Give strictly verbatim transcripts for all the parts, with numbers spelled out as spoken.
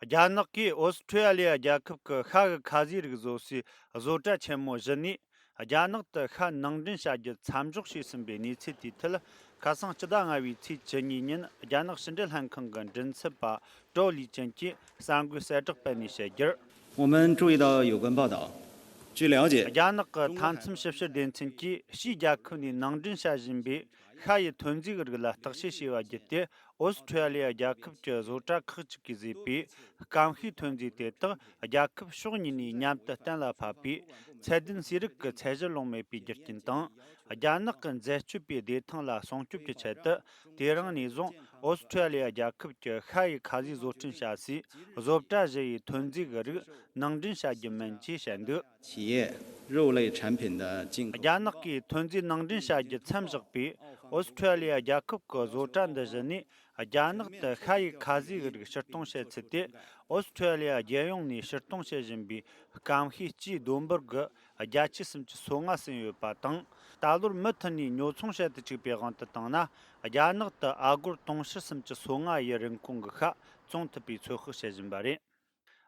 རྒྱ་ནག་གིས་ཨོ་སི་ཁྲུ་ལི་ཡ་རྒྱལ་ཁབ་ཀྱི་ཤ་གི་ཁ་ཟས་རིགས་བཟོ་སའི་བཟོ་གྲྭ་ཆེན་མོ་བཞི་ནས་རྒྱ་ནག་ཏུ་ཤ་ནང་འདྲེན་བྱ་རྒྱུ་མཚམས་འཇོག་བྱས་ཟིན་པའི་གནས་ཚུལ་དེའི་ཐད། ཁ་སང་སྤྱི་ཟླ་ལྔ་བའི་ཚེས་བཅུ་གཉིས་ཉིན་རྒྱ་ནག་ཕྱི་འབྲེལ་ལྷན་ཁང་གི་མགྲིན་ཚབ་པ་ཀྲོའུ་ལི་ཅན་གྱིས་གསར་འགོད་གསལ་བསྒྲགས་སྤེལ་ནས་བཤད་རྒྱུར། 我们注意到有关报道。据了解， རྒྱ་ནག་གི་མཐའ་མཚམས་ཞིབ་བཤེར་སྡེ་ཚན་གྱིས་ཕྱིའི་རྒྱལ་ཁབ་ནས་ནང་འདྲེན་བྱ་བཞིན་པའི་ཤ་ཡི་ཐོན་རྫས་ཀྱི་རིགས་ལ་བརྟག་དཔྱད་བྱས་པ་བརྒྱུད་དེ། ཨོ་སི་ཁྲུ་ལི་ཡ་རྒྱལ་ཁབ་ཀྱི་བཟོ་གྲྭ་ཁག་ཅིག་གིས་བཟོས་པའི་སྐམ་ཤའི་ཐོན་རྫས་དེ་དག་རྒྱལ་ཁབ་ཕྱོགས་གཉིས་ནས་མཉམ་དུ་གཏན་ལ་ཕབ་པས། ཚད་ལྡན་ཟས་རིགས་ཀྱི་ཚད་གཞིར་ལོངས་མེད་པའི་རྒྱུ་རྐྱེན་དང་། རྒྱ་ནག་གི་འཛད་སྤྱོད་པའི་བདེ་ཐང་ལ་སྲུང་སྐྱོབ་ཀྱི་ཆེད་དུ། དེ་རིང་ནས་བཟུང་ཨོ་སི་ཁྲུ་ལི་ཡ་རྒྱལ་ཁབ་ཀྱི་ཤ་ཡི་ཁ་ཟས་བཟོ་སྐྲུན་བྱ་སའི་བཟོ་གྲྭ་བཞི་ཡི་ཐོན་རྫས་ཀྱི་རིགས་ནང་འདྲེན་བྱ་རྒྱུ་མིན་ཅེས་བཤད་འདུག 企业肉类产品的进口。 རྒྱ་ནག་གིས་ཐོན་རྫས་ནང་འདྲེན་བྱ་རྒྱུ་མཚམས་བཞག་པའི་ཨོ་སི་ཁྲུ་ལི་ཡ་རྒྱལ་ཁབ་ཀྱི་བཟོ་གྲྭ་འདི་བཞི་ནས། རྒྱ་ནག་ཏུ་ཤ་ཡི་ཁ་ཟས་ཀྱི་རིགས་ཕྱིར་གཏོང་བྱེད་ཚུལ་དེ། ཨོ་སི་ཁྲུ་ལི་ཡ་རྒྱལ་ཡོངས་ནས་ཕྱིར་གཏོང་བྱེད་བཞིན་པའི་སྐམ་ཤའི་སྤྱིའི་བསྡོམས་འབོར་གྱི་བརྒྱ་ཆ་སུམ་ཅུ་སོ་ལྔ་ཟིན་ཡོད་པ་དང་། ད་ལོར་མུ་མཐུད་ནས་ཉོ་ཚོང་བྱེད་དུ་བཅུག་པའི་དབང་དུ་བཏང་ན། རྒྱ་ནག་ཏུ་ཨ་སྒོར་དུང་ཕྱུར་སུམ་ཅུ་སོ་ལྔ་ཡི་རིན་གོང་གི་ཤ་བཙོང་ཐུབ་པའི་ཚོད་དཔག་བྱེད་བཞིན་པ་རེད།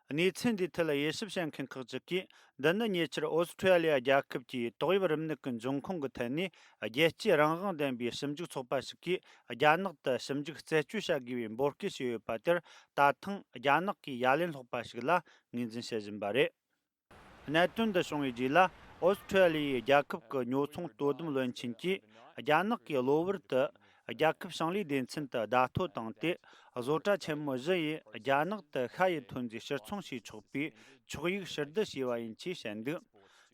གནས་ཚུལ་འདིའི་ཐད་དབྱེ་ཞིབ་བྱེད་མཁན་ཁག་ཅིག་གིས། འདི་ནི་ཉེ་ཆར་ཨོ་སི་ཁྲུ་ལི་ཡ་རྒྱལ་ཁབ་ཀྱི་ཏོག་དབྱིབས་རིམས་ནད་ཀྱི་འབྱུང་ཁུངས་ཀྱི་ཐད་ནས། རྒྱལ་སྤྱིའི་རང་དབང་ལྡན་པའི་ཞིབ་འཇུག་ཚོགས་པ་ཞིག་གིས། རྒྱ་ནག་ཏུ་ཞིབ་འཇུག་རྩད་གཅོད་བྱ་དགོས་པའི་འབོད་སྐུལ་བྱས་ཡོད་པ་དེར། ད་ཐེངས་རྒྱ་ནག་གིས་ཡ་ལན་སློག་པ་ཞིག་ལ་ངོས་འཛིན་བྱེད་བཞིན་པ་རེད། གནད་དོན་འདི་བྱུང་བའི་རྗེས་ལ། ཨོ་སི་ཁྲུ་ལི་ཡའི་རྒྱལ་ཁབ་ཀྱི་ཉོ་ཚོང་དོ་དམ་བློན་ཆེན་གྱིས། རྒྱ་ནག་གིས་གློ་བུར་དུ་རྒྱལ་ཁབ་ཞིང་ལས་སྡེ་ཚན་དུ་བརྡ་ཐོ་བཏང་སྟེ། བཟོ་གྲྭ་ཆེན་མོ་བཞི་ཡིས་རྒྱ་ནག་ཏུ་ཤ་ཡི་ཐོན་རྫས་ཕྱིར་ཚོང་བྱེད་ཆོག་པའི་ཆོག་ཡིག་ཕྱིར་བསྡུ་བྱས་པ་ཡིན་ཅེས་བཤད་འདུག་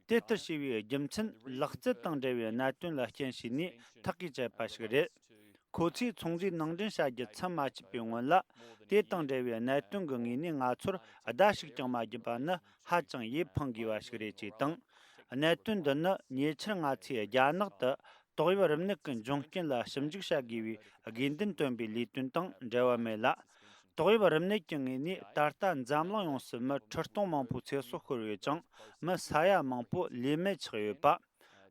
དེ་ལྟར་བྱས་པའི་རྒྱུ་མཚན། ལག་རྩལ་དང་འབྲེལ་བའི་གནད་དོན་ལ་རྐྱེན་བྱས་ནས་ཐག་གིས་བཅད་པ་ཞིག་རེད། ཁོ་ཚོས་ཚོང་རྫས་ནང་འདྲེན་བྱ་རྒྱུ་མཚམས་མ་ཆད་པའི་སྔོན་ལ། དེ་དང་འབྲེལ་བའི་གནད་དོན་གྱི་ངོས་ནས་ང་ཚོར་བརྡ་ཞིག་ཀྱང་མ་བརྒྱབ་པ་ནི་ཧ་ཅང་ཡིད་ཕངས་དགོས་པ་ཞིག་རེད་ཅེས་དང་། གནད་དོན་འདི་ནི་ཉེ་ཆར་ང་ཚོས་རྒྱ་ནག་ཏུ་ཏོག་དབྱིབས་རིམས་ནད་ཀྱི་འབྱུང་རྐྱེན་ལ་ཞིབ་འཇུག་བྱ་དགོས་པའི་དགོས་འདུན་བཏོན་པའི་ལས་དོན་དང་འབྲེལ་བ་མེད་ལ། ཏོག་དབྱིབས་རིམས་ནད་ཀྱི་ངོས་ནས་ད་ལྟ་འཛམ་གླིང་ཡོངས་སུ་མི་ཁྲི་སྟོང་མང་པོའི་ཚེ་སྲོག་ཤོར་ཡོད་ཅིང་། མི་ས་ཡ་མང་པོ་ལུས་མེད་ཆགས་ཡོད་པ།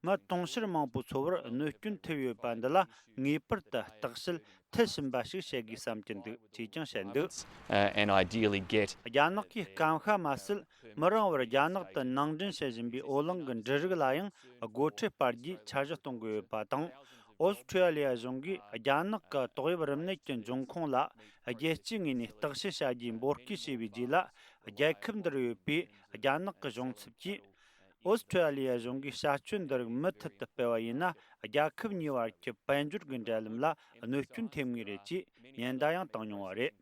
མི་དུང་ཕྱུར་མང་པོའི་འཚོ་བར་གནོད་སྐྱོན་ཐེབས་ཡོད་པ་འདི་ལ་ངེས་པར་དུ་བརྟག་དཔྱད་མཐིལ་ཕྱིན་པ་ཞིག་བྱེད་དགོས་བསམ་གྱི་འདུག་ཅེས་ཀྱང་བཤད་འདུག 呃，and ideally get རྒྱ་ནག་གིས་སྐམ་ཤ་མ་ཟད། མི་རིང་བར་རྒྱ་ནག་ཏུ་ནང་འདྲེན་བྱེད་བཞིན་པའི་འོ་གླིང་གི་འབྲུ་རིགས་ལ་ཡང་སྒོ་ཁྲལ་སྤར་རྒྱུའི་འཆར་གཞི་གཏོང་དགོས་ཡོད་པ་དང་། ཨོ་སི་ཁྲུ་ལི་ཡ་གཞུང་གིས་རྒྱ་ནག་གི་ཏོག་དབྱིབས་རིམས་ནད་ཀྱི་འབྱུང་ཁུངས་ལ་རྒྱལ་སྤྱིའི་ངོས་ནས་བརྟག་དཔྱད་བྱ་རྒྱུའི་འབོད་སྐུལ་བྱས་པའི་རྗེས་ལ། རྒྱལ་ཁབ་འདིར་ཡོད་པའི་རྒྱ་ནག་གི་གཞུང་ཚབ་ཀྱིས། ཨོ་སི་ཁྲུ་ལི་ཡ་གཞུང་གིས་བྱ་སྤྱོད་འདི་རིགས་མུ་མཐུད་དུ་སྤེལ་བ་ཡིན་ན། རྒྱལ་ཁབ་གཉིས་བར་གྱི་དཔལ་འབྱོར་གྱི་འབྲེལ་ལམ་ལ་གནོད་སྐྱོན་ཐེབས་ངེས་རེད་ཅེས་ཉེན་བརྡ་ཡང་བཏང་མྱོང་བ་རེད།